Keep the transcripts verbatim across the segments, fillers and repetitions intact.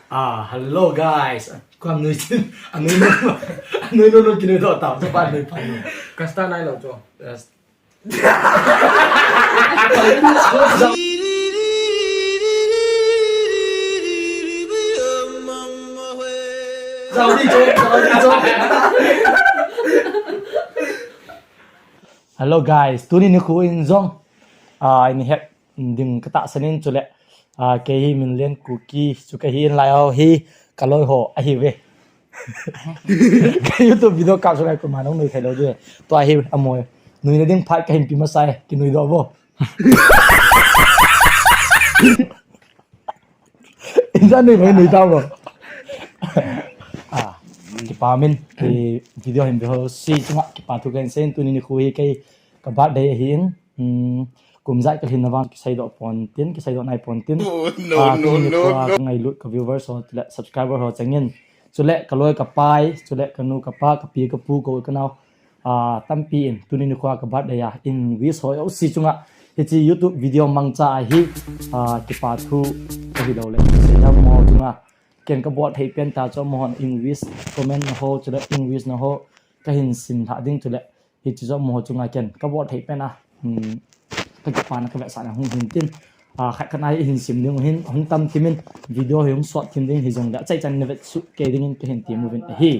Ah, hello guys. Kuam nui sin. Anui no. Anui no no kinui do tao. Cho ba nui pa no. Kasta nai lo cho. Yes. Zau di cho, zau di cho. Hello guys, tuni nikho in jong, ah, in het ding ka tahsan in chule, ah, kei hi Minlen Kuki chu ka hi in lai ho hi ka loi ho ahi ve. Ka YouTube video kap chu lai ko ma nung nui thei lo ju. Tua hi amoi. Nui na ding phat ka hin pi masa e, kinui do vo. Injan nui nui nui tao vo. Ah, kipa min, ki video hin video si chunga kipa thu ka hin sei in tuni nikho hi kei ka birthday ahi in. Hmm, kum jat ka lhin na vang kisei do pon tin, kisei do nai pon tin. Oh, no, ah, no, tuni nikho a ka ngailut ka viewers ho, chule subscriber ho chengin. Chule ka loi ka pai, chule ka nu ka pa, ka pi ka pu ka u ka nao. Ah, tampi in, tuni nikho a ka birthday a, in wish ho jouse chunga. Hiche YouTube video mangcha ahi, ah, kipa thu ka hi lo le. Sei dam mo chunga. Ken ka bol thei pen ta chu mo hon in wish comment na ho, chule in wish na ho. Ka hin sim tha ding chule. Hiche chu mo ho chunga ken ka bol thei pen a. Hmm, ka kipa na ka vetsahna hung hin tin. Ah, khat khat na hi hin sim ding hin, hung tam thim in video hi hung sot thim ding hi jong le. Achai chan na vet su ke ding in ka hin ti mu vin ahi.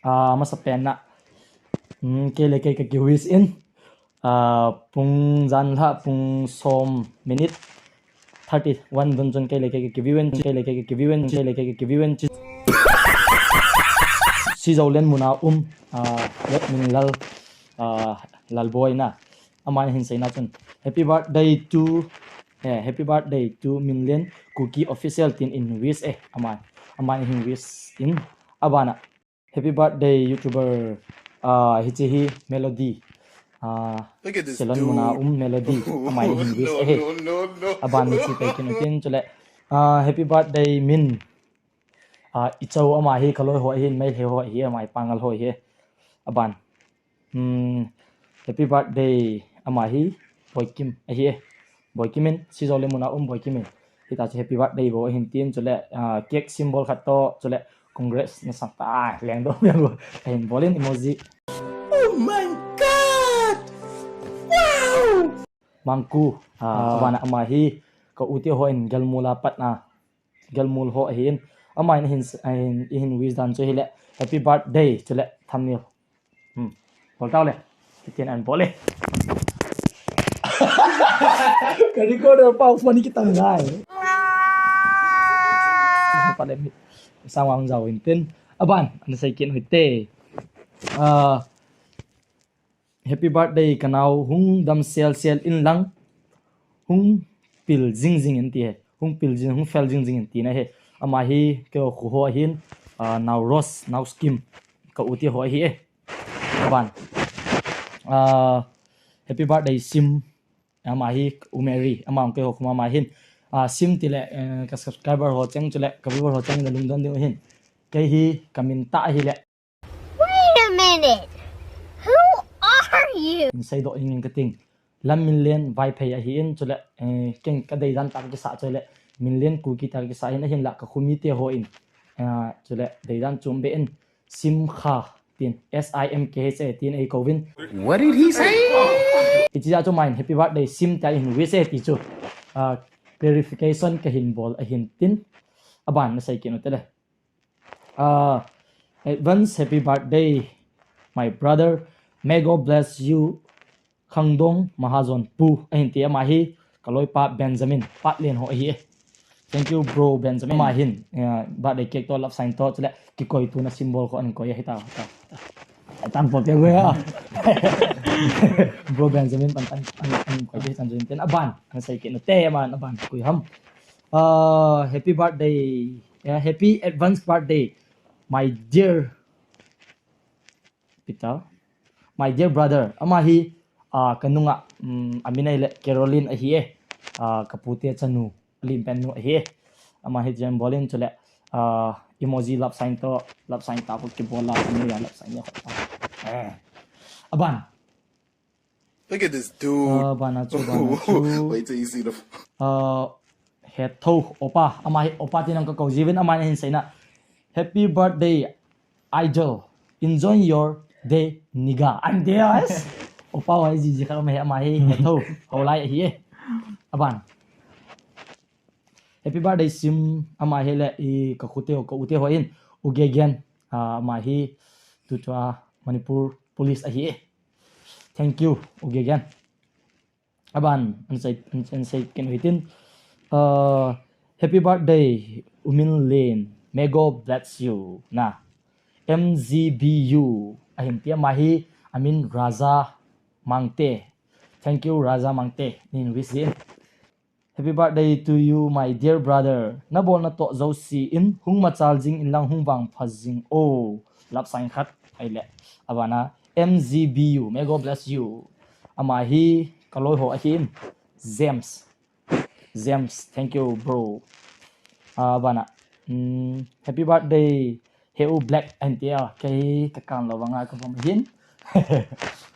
Ah, masa pen na. Hmm, kei le kei ka ki wish in. Ah, pung jan lha, pung som minute thirty one dun chun kei le kei ka ki view in, kei le kei ka ki view in, kei le kei ka ki view in. Sijolen mun a um, ah, Letminlal, ah, Lalboi na. Aman hin sei na chun, "Happy birthday to, eh, happy birthday to Minlen Kuki Official," tin in wish e. Aman, aman hin wish in. Abana, "Happy birthday, YouTuber." Ah, hiche hi Melody. Ah, Look at this Silon mun a dude. Um Melody. Amai hin wish No, ahi. No, no, no. Aban hiche pai kin utin chule. Ah, "Happy birthday, Min." Ah, i chau ama hi ka loi ho ahi, Meitei ho ahi, ama hi Pangal ho ahi. Aban. Hmm, "Happy birthday," ama hi Boikim ahi. Boikim in, Sijolen mun a um Boikim in. Hita chu happy birthday bou ahin tin chule, ah, cake symbol khat to chule congrats na sang ta leng do mi bou. Ahin bol in emoji. Oh my God! Wow! Mangku, ah, ah, abana ama hi ka u te ho in Galmul a pat na. Galmul ho ahin. Ama in ahin, ahin, ihin wish dan chu hile. Happy birthday chule thumbnail. Hmm. Bol tau le. Kiten an bol le. Ka recorder pau phone kitang lai. Pa le mi. Sang wang jao in tin. Aban, ana sei kin hoi te. Ah, "Happy birthday ka nao, hung dam sel sel in lang, hung pil jing jing in," ti he. "Hung pil jing, hung fel jing jing in," ti na he. Ama hi keiho khu ho ahin, ah, nao Rose, nao Skim, ka u te ho ahi e. Aban. Ah, "Happy birthday Sim." Ama hi u Mary, ama keiho khu ma ama hin. Ah, Sim ti le, eh, ka subscriber ho cheng chule, ka viewer ho cheng le lungdon ding u hin. Kei hi ka min tah ahile. Wait a minute. Who are you? In sei doh ing ka ting. Lam Minlen Vaiphei ahi in chule, eh, keng ka deidan tah kisa chule, Minlen Kuki tah kisa in ahin la ka khumi te ho in. Ah, chule deidan chom be in Sim Kha tin, S I M K H A tin ei kou vin. What did he say? Hiche a chu main happy birthday Sim tia ihin wish e ti chu. Ah, clarification ka hin bol ahin tin. Aban na sei kin u te le. Ah, advance happy birthday, my brother. May God bless you. Khangdong Mahajon Pu ahin ti, ama hi ka loipa Benjamin Patlen ho ahi e. Thank you, bro Benjamin. Ama hin, eh, birthday cake to, love sign to, chule kikoi tuna symbol ko an koi ahi ta, ta, ta. Tang po pe we ha. Bro Benjamin pan tan an, an koi ahi tan jin ten aban. An sei ke na te aban, aban koi ham. Ah, happy birthday. Yeah, happy advance birthday, my dear Peter. My dear brother, ama hi, ah, ka nunga, um, amin ahile Caroline ahi e. Ah, ka pute chanu, alim pen nu ahi e. Ama hi jen bolin chule, ah, emoji love sign to, love sign ta ko kibol a, ani ya love sign ya ko ta. Eh. Aban. Look at this dude. Ah, bana chu, bana chu. Wait till you see the Ah, Hetho, opa, ama hi opa tin ang kakou jiuvin, ama hin seina. Happy birthday, idol. Enjoy your day, nigga. Ang dia, yes. Opa wa ji ji kha ma he ama hi hetho. Ho lai hi e. Aban. Happy birthday sim ama hi le i ka khute ho ka ute ho in. U Gegen. Ah, ama hi tutua Manipur police ahi e. Thank you, U Gegen. Aban, an sei, an, an sei ken hitin. Uh, happy birthday, Umin Lane. May God bless you. Na. M G B U. Ahin tia ama hi, amin Raja Mangte. Thank you, Raja Mangte. Nin wish in. Happy birthday to you, my dear brother. Nabol natoh jouse in, hung machal jing in lang hung vangpha jing o. Love sign khat. Ahile. Abana, M G B U. May God bless you. Ama hi, kaloi ho ahin. James. James, thank you, bro. Ah, bana. Mm, happy birthday, Heu Black, ahin tia. Kei kakang lou vanga kavom hin.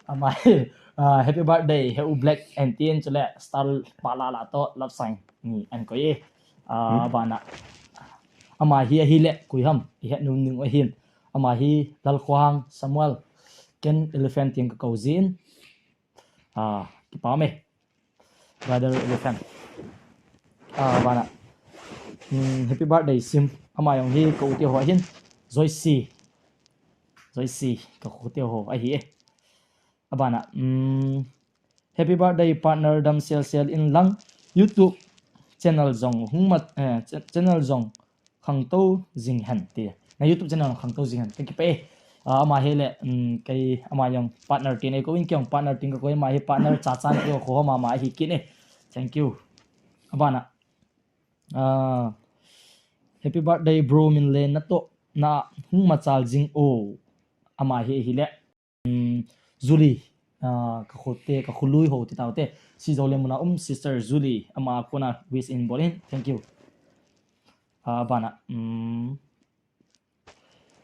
Ama hi, ah, happy birthday, Heu Black, ahin tin chule star pala la to love sign ni ahin koi e. Ah, bana. Ama hi ahile, koi ham, ihet nom ning ahin. Ama hi Lalkhohang Samuel, ken Elephant tin kakou jin. Ah, kipah e. Brother Elephant. Ah, bana. Hmm, happy birthday, sim. Ama jong hi ka ute ho ahin. Joyce. Joyce, ka ute ho ahi e. Abana. Hmm, happy birthday, partner, damsel sel in lang. YouTube channel jong hung mat, eh, ch-, channel jong khangtou jing hen ti. Na YouTube channel khangtou jing hen. Kakipah e. Ah, ama hi le, um, kei ama jong partner tin e, ko in kei jong partner tin kakoi, ama hi partner cha chan kei ho ama, ama hi kin e. Thank you. Abana. Ah, happy birthday, bro, Min Lane, natoh na hung machal jing o. Ama hi, hi le. Um, Julie, ah, ka khute, ka khului ho ti tau te. Si jo le muna um, sister Julie, ama kona wish in bol in. Thank you. Ah, bana. Um,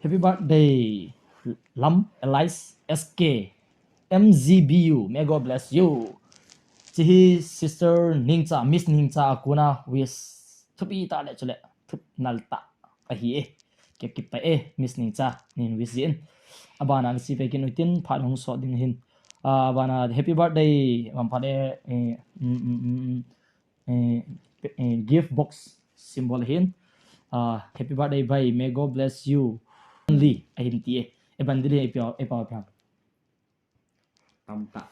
happy birthday, Lam Elias S K. M G B U, may God bless you. Chihi sister Ningcha, Miss Ningcha, kona wish. Thupi ta le chule, thup nal ta. Ahi e. Kei kipah e, Miss Ningcha, nin wish jin. Abana, si pe kin utin, phat hung sot ding hin. Ah, abana, happy birthday, vam phat e, eh, mm, mm, mm, mm, eh, eh, gift box symbol hin. Ah, happy birthday, bhai, may God bless you. Only, ahin ti e. E ban dili, e pia, e pia, pia. Tamtah.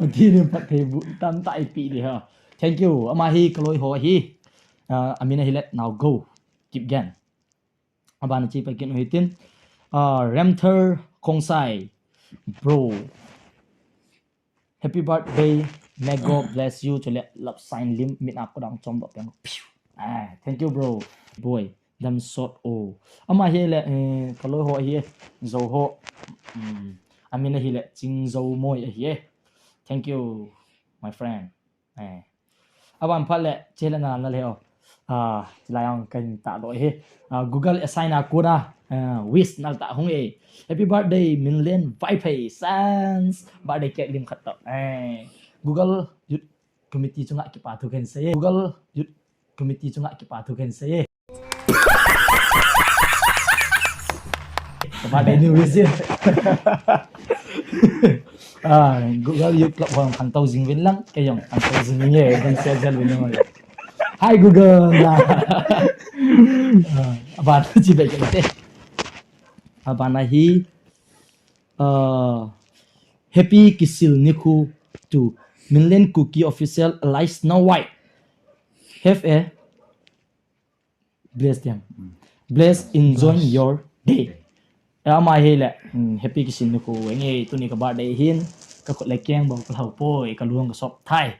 Pathen in phatthei boh tamtah eipeh ding ha. Thank you. Ama hi kaloi ho ahi. Ah, amin ahile Naogo Kipgen. Abana chi pa kin u hitin. Ah, Remthar Khongsai. Bro. Happy birthday. May God bless you. Chule love sign lim mit a kodang chom doh peng. Piu. Ah, thank you, bro. Boy. Damsot o. Ama hi le, eh, kaloi ho ahi e. Zo ho. Um, amin ahile Chingzo Moi ahi e. Thank you, my friend. Eh. Aban phat le, chele na na le o. Ah, lai ang kan ta do he. Ah, Google assign a kona. Ah, wish nal ta hung e. Happy birthday, Minlen Vaiphei. Sans. Birthday cake lim khat to. Eh. Google Youth Committee chunga kipa thu kan sei e. Google Youth Committee chunga kipa thu kan sei e. Kaba dai ni wish. Ah, Google Youth Club hong khang tau jing vin lang, kei jong khang tau jing nge, kan sei jal vin nge. Hi Google. Ah, aban chi be ke te. Aban ahi, ah, Happy Kisil Nikho to Minlen Kuki Official alias Snow White. Have a bless them. Bless, enjoy your day. Eh, ama hi le, hmm, Happy Kisil Nikho, enge tuni ka birthday hin, ka khut le keng bou ka lhau poi, ka lung ka sop thai.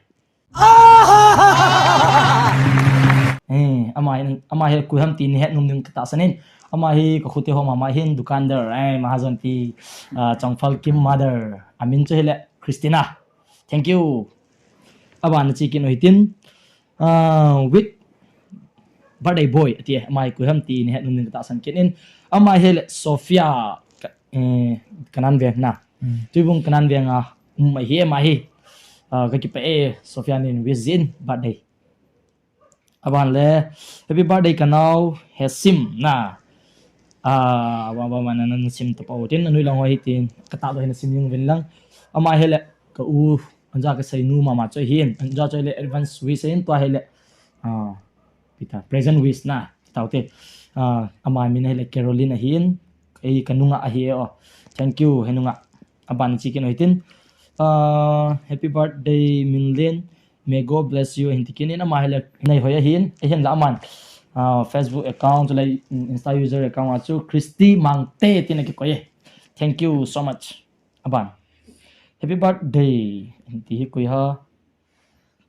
Eh, ama hi, ama hi koi ham ti ni het num ning ka tahsan in. Ama hi ka khute ho mama hin dukandar, eh, mahajon ti, ah, Chongphal Kim mother. Amin chu hi le Christina. Thank you. Aban na chi kin u hitin. Ah, with birthday boy, ati e, ama hi koi ham ti ni het num ning ka tahsan kin in. Ama hi le Sophia, ka, eh, Kanan Veng na. Hmm. Tuibung Kanan Veng a, um, ahi, ama hi. Ah, ka kipah e, Sophia nin wish jin birthday. Aban le, happy birthday kanao, Hesim na. Ah, wa wa wa na na sim to pau tin, anui lang ho hi tin, kata lo hin sim yung vin lang. Ama hi le, ka u, anja ka sei nu mama choi hin, anja choi le advance wish hin tua hi le. Ah, Peter, present wish na, taute. Ah, ama min hi le Caroline ahin, ei ka nunga ahi e o. Thank you, he nunga. Aban chi kin oi tin. Ah, happy birthday, Minlin. May God bless you, ahin ti kin in ama hi le, nei hoi ahin, ahin la aman. Ah, Facebook account, le Insta user account a chu, Christy Mangte, tin a kikoi e. Thank you so much. Aban. Happy birthday, ahin ti hi koi ha.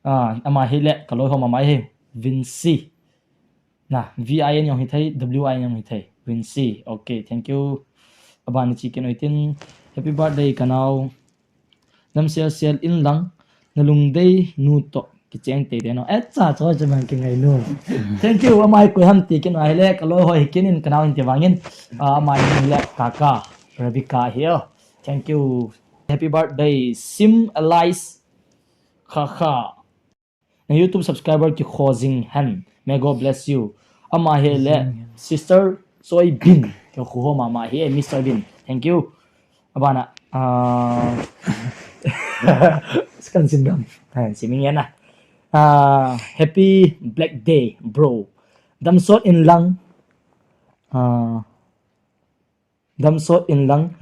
Ah, ama hi le, ka loi ho mama hi, Vinci. Na, V I N jong hi thei, W I N jong hi thei. Vinci. Okay, thank you. Aban chi kin oi tin. Happy birthday, kanao. Nam sel sel in lang. Na lungdei nu to. Kicheng te te no. Eh, cha cho cha man ki ngai nu. Thank you. Ama hi koi ham ti kin ai le. Ka loi ho hi kin in kanao in ti vangin. Ah, ama hi le kaka. Rebecca hi o. Thank you. Happy birthday. Sim Alice. Kha kha. Na YouTube subscriber kikho jing hen. May God bless you. Ama hi le sister Soibin. Kikho ho mama hi, Mister Bin. Thank you. Abana. Ah, kan sim dam. Ha, sim ing na. Ah, happy Black Day, bro. Damsot in lang. Ah, Damsot in lang,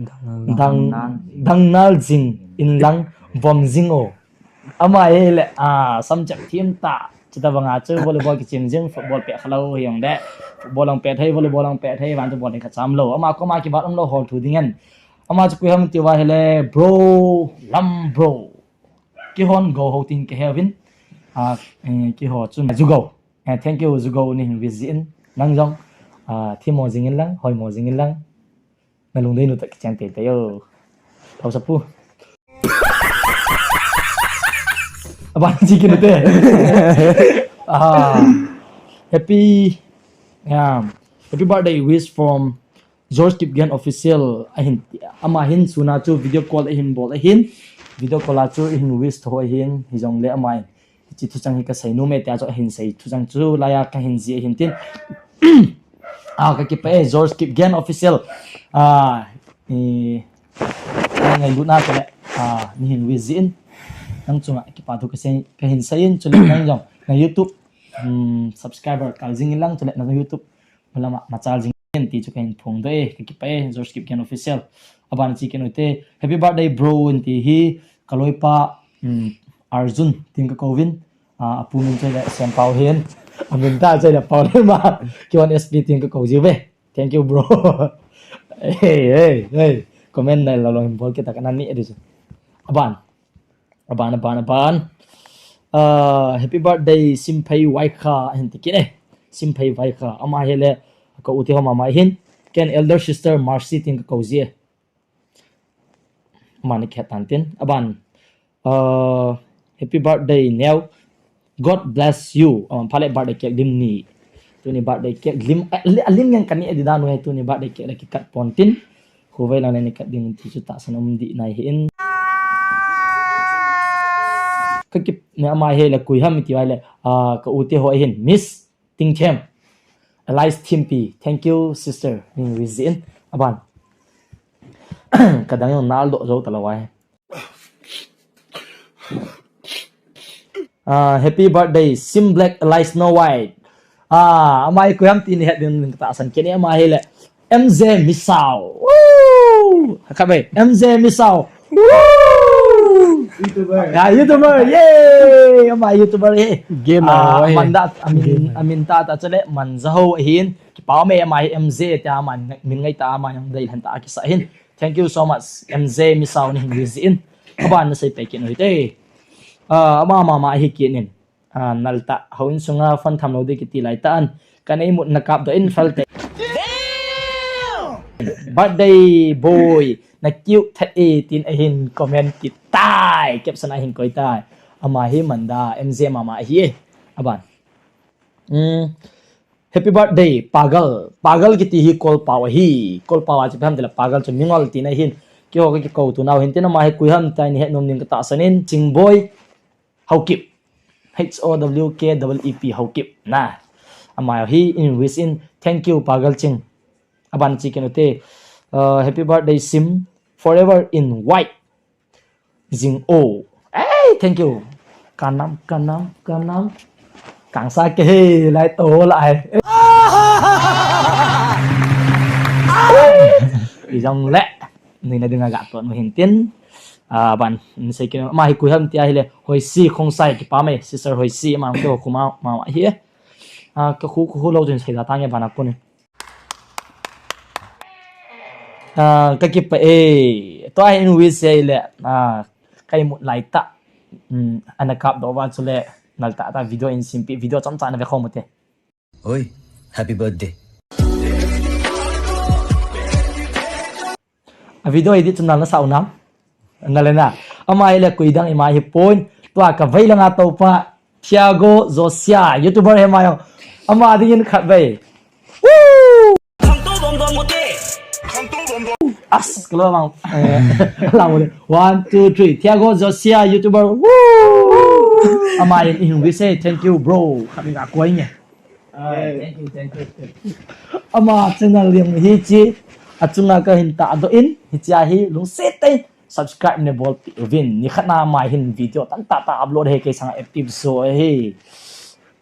dang, dang nal jing in lang, vom jing o. Ama hi le, ah, samchak thim ta. Chuta banga chu volleyball kichim jing, football pet kha lou hi jong le. Football jong pet thei, volleyball jong pet thei, van chu bol ding kha cham lou. Ama koma kibat um lou hol thu ding hen. Ama chu koi ham ti uva hi le, bro, lam bro. Kihon go ho tin kihe uvin. Ah, eh, kiho chun Zugo. Eh, thank you, Zugo, nei hin wish jin. Nang jong, ah, thim mo jing in lang, hoi mo jing in lang. Na lungdei nu ta kicheng te te o. Thau sa pu. Aban chi kin te. Ah, happy, yeah, happy birthday wish from George Kipgen Official ahin, ama hin suna chu video call ahin bol ahin, video call a chu ahin wish tho ahin, hijongle ama hin, hiche thuchang hi kasei nom e tia chu ahin sei thuchang chu laiya kahin jih ahin tin. Ah, kakipah e, George Kipgen Official. Ah, i, ngailutna tole, ah, nei hin wish jin. Nang chunga kipa thu kasei, kahin sei in, chule nang jong, na YouTube, um, subscriber kal jing in lang, chule na YouTube malama machal jing in ti chu kahin phongdoh e, kakipah e, George Kipgen Official. Aban chi kin ute, happy birthday bro, in ti hi, ka loipa, um, Arjun, tin kakou vin, ah, apu min chu le Sempau hin, amin ta chu le Paulema, Kiwan S P tin kakou jiu ve. Thank you, bro. Hey, hey, hey. Comment nei lou lou hin bol kit ta kana ni edi chu. Aban. Aban, aban, aban. Ah, happy birthday, Simphei Vaikha, ahin ti kit e. Simphei Vaikha. Ama hi le, ka u te ho mama hin. Ken elder sister Mercy tin kakou ji e. Ama ni khet tan tin. Aban. Ah, happy birthday, Neo. God bless you. Aban, phale birthday cake lim ni. Tuni birthday cake lim, eh, li-, alim ngen kani edi dan u he, tuni birthday cake le kikat pon tin. Khovei lang le nei kat ding ti chu tahsan um di nai hin. Kakipah e, ama hi le koi ham ti uva le, ah, ka u te ho hin, Miss Tingthem. Alice Thimpi. Thank you, sister. Nei wish jin. Aban. Kadang jong nal doh jou talou ahi. Ah, happy birthday, Sim Black Alice Snow White. Ah, ama hi koi ham ti nei het ding, ding tahsan kit e, ama hi le M J Misao. Woo! Kha be, M J Misao. Woo! YouTuber. Ya, YouTuber. Yay! Ama YouTuber hi. Gamer. Ah, eh. Amin ta, amin, gamer. Amin ta ta chule, Manzaho ahin. Kipah e, ama hi M J tia ama min ngai ta, ama jong dei lhen ta kisa hin. Thank you so much, M J Misao, nei hin wish jin. Aban na sei pe kit u hite. Ah, ama mama hi kit in. Ah, nal ta, houin sunga fan tham lou di kiti lai ta an. Ka nei mut na kap doh in fal te. Birthday boy, na cute thet e tin ahin comment kit tai. Caption ahin koi tai. Ama hi Manda, M J mama hi e. Aban. Hmm. Happy birthday, Pagal. Pagal kiti hi Kolpao ahi. Kolpao a chu ipi ham tile Pagal chu mingol tina ahin. Keiho kakikou tu nau hin tin ama hi koi ham tia nei het nom ding katahsan in, Chingboi Haokip. H O W K E E P Haokip na. Ama hi in wish in, thank you Pagal Ching. Aban chi kit u te. Uh, happy birthday Sim, forever in white. Jing o. Hey, thank you. Kanam, kanam, kanam. Kangsa ke he, lai to lai. Ijong le. Ni na dinga ga to nu hintin. Ah, ban, ni sei kit u. Ama hi koi ham tia hile. Hoisi Khongsai, kipah e. Sister Hoisi, ama ko kuma, ma, ma hi. Ah, ka khu, khu, khu lo jin sei da tang e bana ko ni. Ah, ka kipah e. Tua hin wish e le. Ah, ka imut lai tah. Hmm, ana kap doh uva chule nal tah tah video in simpi, video chomcha na ve khom u te. Oi, happy birthday. A video edit chu nal na sa u nam? Na le na. Ama hi le koi dang ima hi pon. Tua ka vei langa topa. Thiago Josia, YouTuber he ma yo. Ama dingin khat vei. Woo! As, kalau bang. Eh, lah boleh. One, two, three. Thiago Josia, YouTuber. Woo! Ama in, in wish e, thank you, bro. Kami ka kuai nge. Ah, thank you, thank you, thank you. Ama channel liang hi chi. Achunga ka hin ta do in. Hi chi a hi lungset te. Subscribe ne bolpi uvin, ni khat na ama hin video tamtah tah upload he, kei sang active so he.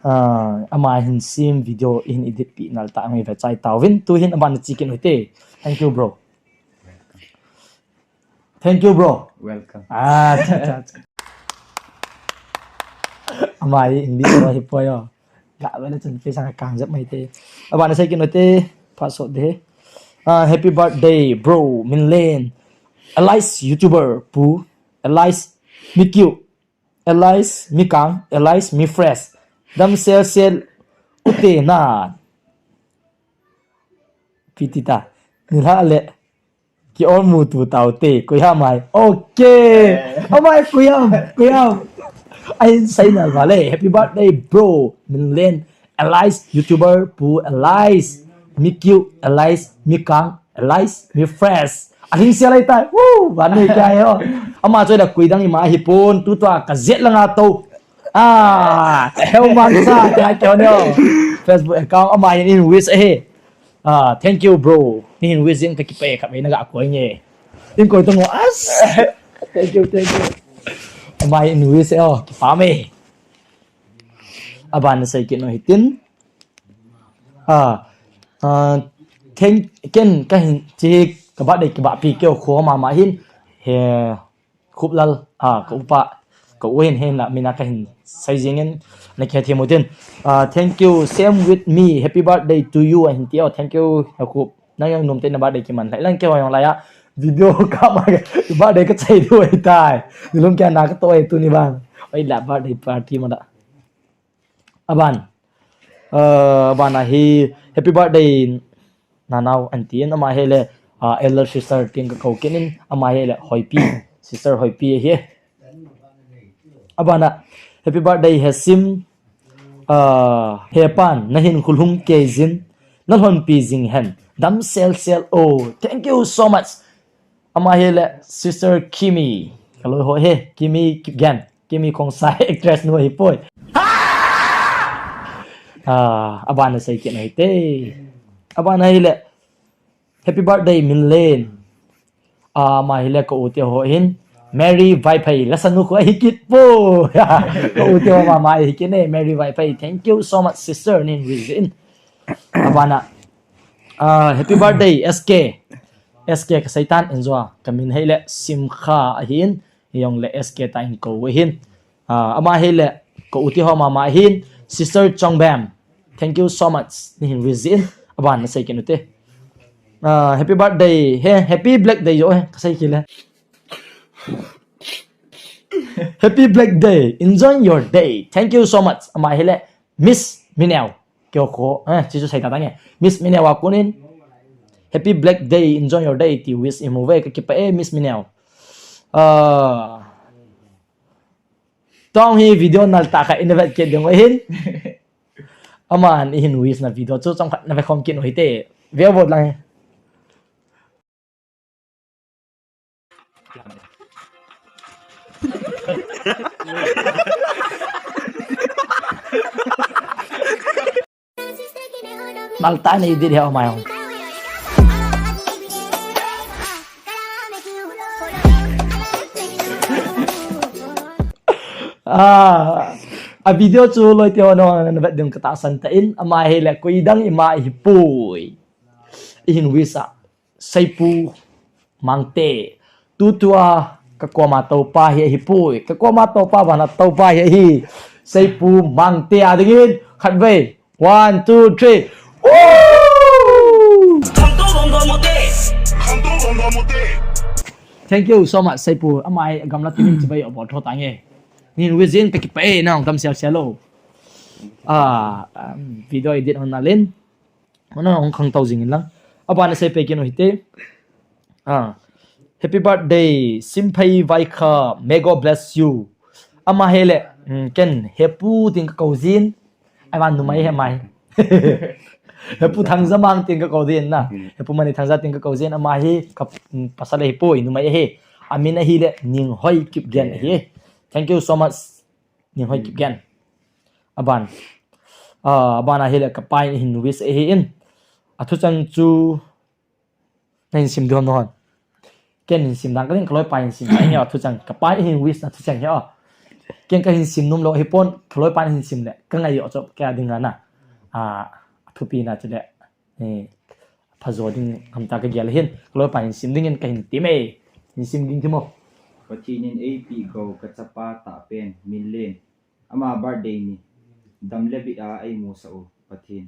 Ah, ama hin sim video hin edit pi nal tah ngai ve chai tauvin, tu hin aban chi kit u te. Thank you, bro. Thank you, bro. Welcome. Ah, cha, cha, cha. Ama hi English lo hi poi o. Ga ve le chun kei sang kang jep mai te. Aban sei kit u te, pha so de. Ah, happy birthday, bro. Min len. Alice YouTuber, Pu. Alice Mikyu. Alice Mikang. Alice Mifresh. Dam sel sel. Ute na. Pitita. Ni la le. Ki ol mu tu tau te, koi ham ai. Okay. Eh. Amai koi ham, koi ham. Ai sai na vale. Happy birthday, bro. Min len. Alice YouTuber, Pu Alice. Mikyu Alice, Mikang Alice, Mifresh. Ahin sia lai tai. Woo, van nei kya hai ho. Ama choi da koi dang ima hi pon, tu tua ka zet langa to. Ah, hel man sa kya kya ne ho. Facebook account ama hin in wish e. Ah, thank you, bro. Ni hin wish in ka kipah e, ka me na ga koi nge. In koi to ngo as. Thank you, thank you. Ama hin wish e, oh, kipah me. Aban sei kit u hitin. Ah, ah, thank, ken ka hin chi ka birthday kibahpi keo kho mama hin. He, Khup Lal, ah, ka upa, ka u hin, hin la, mina ka hin sei jing in, na khe thiam u tin. Ah, thank you, same with me, happy birthday to you, ahin ti o, thank you, he Khup. Nang jong nom tah in na birthday kiman lhai lang kei jong laiya. Video kap ma birthday ka chai diu ahitai. Nilum kei a na ka toh e tuni vang. Oi la birthday party ma da. Aban. Uh, aban a hi happy birthday nanao aunty in ama hi le, uh, elder sister tin ka kou kit in ama hi le Hoipi. Sister Hoipi hi. Aban a happy birthday Hesim. Ah, hepan, na hin khulhung kei jin, na lhonpi jing hen, dam sel sel o. Thank you so much. Ama hi le Sister Kimi. Ka loi ho he, Kimi Kipgen. Kimi Khongsai actress nu hi poi. Ah, aban a sei kit u hite. Aban a hi le Happy birthday, Minlen. Ah, ama hi le ka u te ho hin. Mary Vaiphei, la sanu ko hi kit po. Ka u te ho mama hi kit ne, Mary Vaiphei. Thank you so much, sister, nin wish in. Aban a. Ah, happy birthday, S K. S K ka seitan enjoy. Ka min hi le Simkha ahin. Jong le S K tah in kou ahin. Ah, ama hi le, ka u te ho mama ahin, Sister Chongbam. Thank you so much. Ni hin wish in, aban na sei kit u te. Ah, happy birthday. He, happy black day jo he. Ka sei kit le. Happy black day. Enjoy your day. Thank you so much. Ama hi le, Miss Mineo. Keo ko. Eh, chi chu sei ta ta nge. Miss Mineo a kunin. Happy black day. Enjoy your day. Ti wish i mu ve ka kipah e, Miss Mineo. Ah, Tong hi video nal tah khat in na vet kit ding u ahin. Aman i hin wish na video chu chomkhat na ve khom kit u hite. Ve u vot lang hi. Tal ta nei di dia mai hong. Ah, a video chu loi te ho nang vet ding ka tahsan ta in, ama hi le koi dang ima hi poi. I hin wish a Seipu Mangte. Tutua ka koma topa hi ahi poi. Ka koma topa bana topa hi ahi. Seipu Mangte a dingin khat vei. One, two, three. Woo! Thank you so much, Seipu. Ama hi gamla tinin chibai obol tho tange. Nin wizin ka kipa e nang tam sial sial lo. Ah, um, video edit hon nalin. Hon hong khang tau jing in lang. Abana sei pe kin o hite. Ah. Happy birthday, Simphei Vaikha. May God bless you. Ama hi le, mm, ken Hepu tin ka ko jin. Ai van numei hi mai. Hepu Thangzamang tin ka ko jin na. Hepu Mani Thangza tin ka ko jin. Ama hi ka, mm, pasal hi poi numei hi. Amin ahi le Ninghoi Kipgen hi. Thank you so much. Ninghoi Kipgen. Aban. Ah, aban ahi le ka pai hin wish ahi in. Athu chang chu na hin sim dihon hon. Ken hin sim dang ka ding ka loi pa hin sim dang ya thu chang ka pa hin wish na thu chang ya. Ken ka hin sim nom lo hi pon ka loi pa hin sim le ka ngai yo cho ka ding na. A thu pi na chule. Ni pha jo ding ham ta ka gel hin ka loi pa hin sim ding in ka hin ti me. Hin sim ding ti mo. Pathen in ei pi go ka chapa ta pen min len. Ama birthday ni. Dam le bit a ei mu sa u Pathen.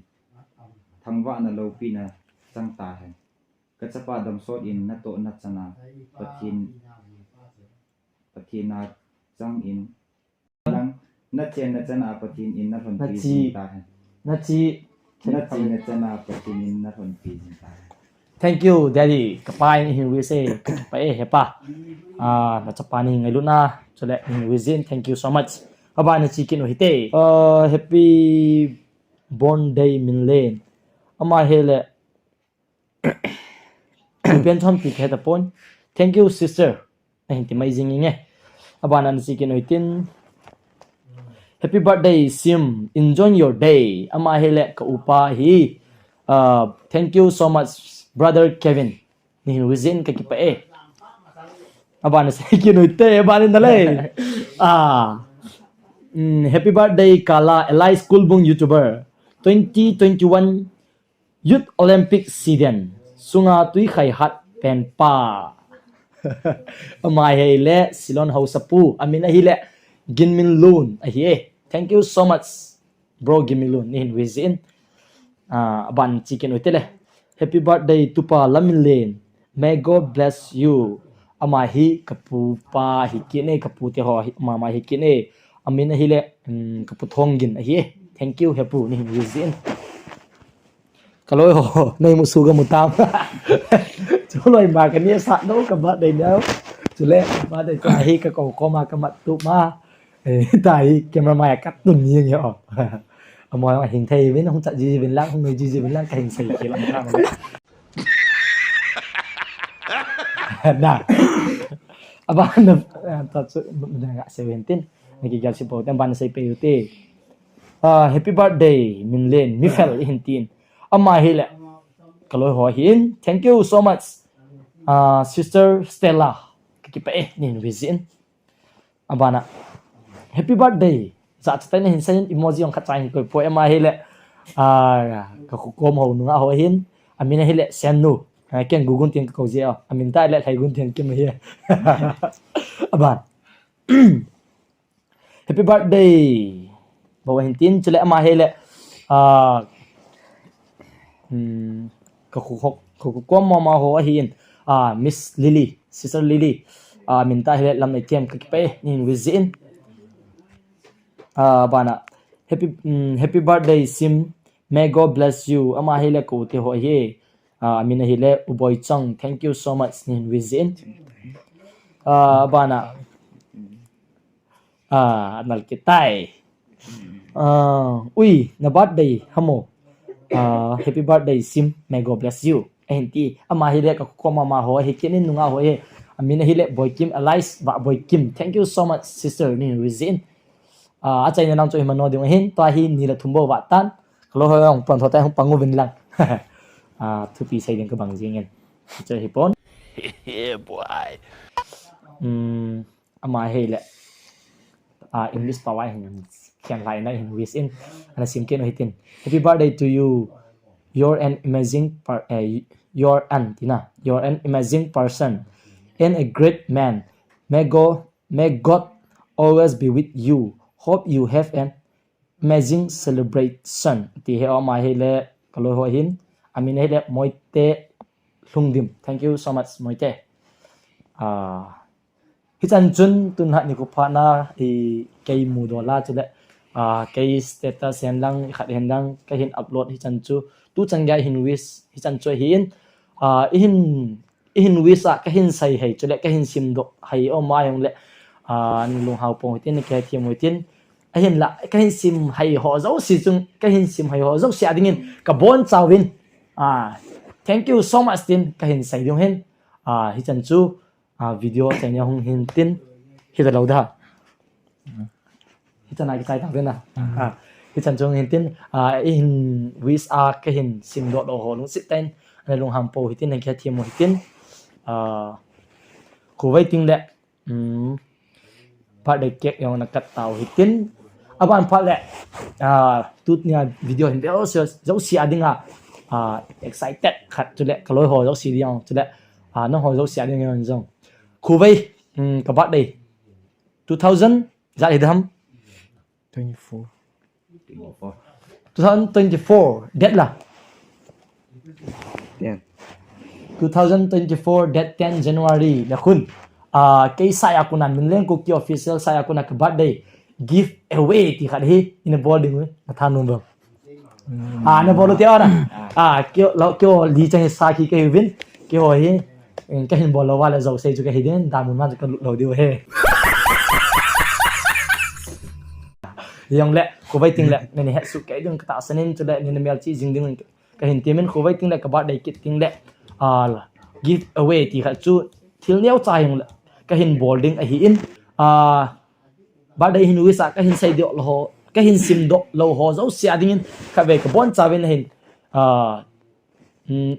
Thangvahna lopina chang ta hen. Ka chapa damsot in na toh na chana Pathen, Pathen a chang in lang na chen na chana Pathen in na lhon pi jing ta hen. Na chi na chi na chana Pathen in na lhon pi jing ta hen. Thank you, Daddy. Ka pa in hin wish e, ka pa e, he pa. Ah, na chapa ni ngailutna, chule hin wish in, thank you so much. Abana chi kin o hite. Ah, happy born day min len. Ama hi le Pen chon pi khe ta pon. Thank you, sister. Na hin ti mai jing inge. Abana na chi kin o hitin. Happy birthday, Sim. Enjoy your day. Ama hi le ka upa hi. Uh, thank you so much, brother Kevin. Ni hin wish in ka kipa e. Abana sei kin o hite, abana na le. Ah. Mm, happy birthday, Kala, Eli School Bung YouTuber. Twenty twenty-one Youth Olympic Siden sunga tui khai hat pen pa. Ama hi le Silon Hausapu, amin ahi le Ginmin Lun ahi e. Thank you so much, bro Ginmin Lun. Ni hin wish in. Ah, aban chi kin o hite le. Happy birthday, Tupa Lamin Len. May God bless you. Ama hi ka pu pa hi kin e, ka pu te ho hi, mama hi kin e. Amin ahi le, um, ka pu Thonggin ahi e. Thank you, Hepu. Ni hin wish in. Ka loi ho, nei mu su ka mu tam. Chu loi ma ka ni sa no ka birthday ni. Chule, birthday chu ahi ka ko ko ma ka mat tu ma. Eh, ta hi camera ma ka tun ni nge o. Amo hing thei vin, hung chat ji ji vin lang, hung nei ji ji vin lang, ka hin sei ki lang ka. Na. Abana, eh, ta chu, na ga seventeen. Ni ki gal si po, ten ban sei pe u te. Ah, happy birthday, min len, mi fel i hin tin. Ama hi le. Ka loi ho hin. Thank you so much. Ah, Sister Stella. Ka kipa e, ni hin wish in. Abana. Happy birthday. Za cha tai na hin sa hin emoji ong khat chang hi koi po ama hi le. Ah, ka khu kom ho nunga ho hin. Amin hi le Sennu. Ah, ken Gugun tin ka ko je o. Amin ta le Thai Gun tin kim hi. Aban. Happy birthday. Bo hin tin chule ama hi le. Ah, hmm, ka khu ho, ka khu kom mama ho ahi in. Ah, Miss Lily, Sister Lily. Ah, min ta hi le Lamneikem ka kipa e, ni hin wish in. Ah, bana. Happy, mm, happy birthday, Sim. May God bless you. Ama hi le ko te ho hi. Ah, amin ahi le U Boichong. Thank you so much. Ni hin wish in. Ah, bana. Ah, nal kitai. Ah, ui, na birthday, hamo. Ah, happy birthday, Sim. May God bless you. Ahin ti, ama hi le ka ko mama ho, hi kin in nunga ho hi. Amin ahi le Boikim, alias Vahboikim. Thank you so much, sister, ni hin wish in. Ah, achaina nang chu hi mano ding ahin, tua hi ni le thum bou vah tan. Ka loi ho hung pan tho tai hung pang uvin lang. Ah, thupi sei ding ka bang jing in. Chu hi pon. Yeah, boy. Um, ama hi le. Ah, English pa vai hin, kian lai na hin wish in. Ana sim ken u hitin. Happy birthday to you. You're an amazing per, eh, you're an, tina. You're an amazing person and a great man. May God, may God always be with you. Hope you have an amazing celebration. Ti hi ama hi le ka loi ho hin. Amin hi le Moite Lhungdim. Thank you so much, Moite. Ah, hichan chun tun ha ni ko pha na i kei mu do la chu le. Ah, kei status hen lang, khat hen lang, ka hin upload hichan chu. Tu chan gei hin wish, hichan chu hi in. Ah, i hin, i hin wish a, ka hin sei hei chu le, ka hin sim do hei o ma hung le. Ah, ni lung hau pong hitin, ka thiam hitin. A hin la, ka hin sim hei ho zo si chung, ka hin sim hei ho zo si a ding in, ka bon chau in. Ah, thank you so much tin, ka hin sei ding hin. Ah, hichan chu, ah, video chai nia hung hin tin, hi ta lo da. Hichan a kichai ta na. Ah, hichan chung hin tin, ah, i hin wish a ka hin sim do do ho lungsit tain, ana lung ham po hitin, hin ka thiam hitin. Ah, ko vai ting le, um, birthday cake jong na kat tau hitin. Aban phat le, ah, tu nia video hin be o se, zo si a ding a, ah, excited khat chu le, ka loi ho zo si ding chu le, ah, na ho zo si a ding jong. Ko vai, um, ka birthday. Two thousand, za le dam. Twenty-four. Two thousand twenty-four, date la. Ten. Two thousand twenty-four, date ten January, la khun. Ah, kei sai a kuna, Minleng Kuki Official sai a kuna ka birthday giveaway ti khat hi, ina bol ding u, na tha num bang. Ah, na bol u ti ana. Ah, kio, lo, kio li chang hi sa ki ka hi vin. Kio hi, in ka hin bol lo va le zo sei chu ka hi din, da mun man chu ka lut lo diu he. Jong le, ko vai ting le, ni ni het su ke ding ka ta sanin chu le, ni na mel chi jing ding ka hin tiamin ko vai ting le, ka birthday kit ting le, ah, giveaway ti khat chu, thil neo cha jong le, ka hin bol ding ahi in, ah, birthday hin wish a, ka hin sei do lo ho, ka hin sim do lo ho, zo si a ding in, kha ve ka bon cha vin hin, ah, um,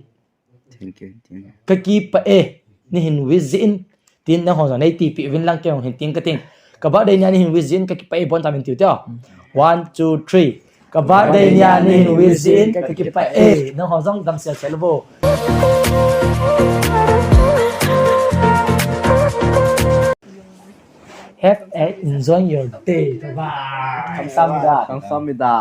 Thank you, thank you. Ka kipah e, ni hin wish jin, tin na ho jong nei tipi vin lang kei jong hin ting ka ting. Ka birthday nia ni hin wish jin, ka kipah e, bon ta min tiu teo. One, two, three. Ka birthday nia ni hin wish jin, ka kipah e, na ho jong dam sel sel bo. Have a enjoy your day. Bye bye. Kamsahamnida. Kamsahamnida.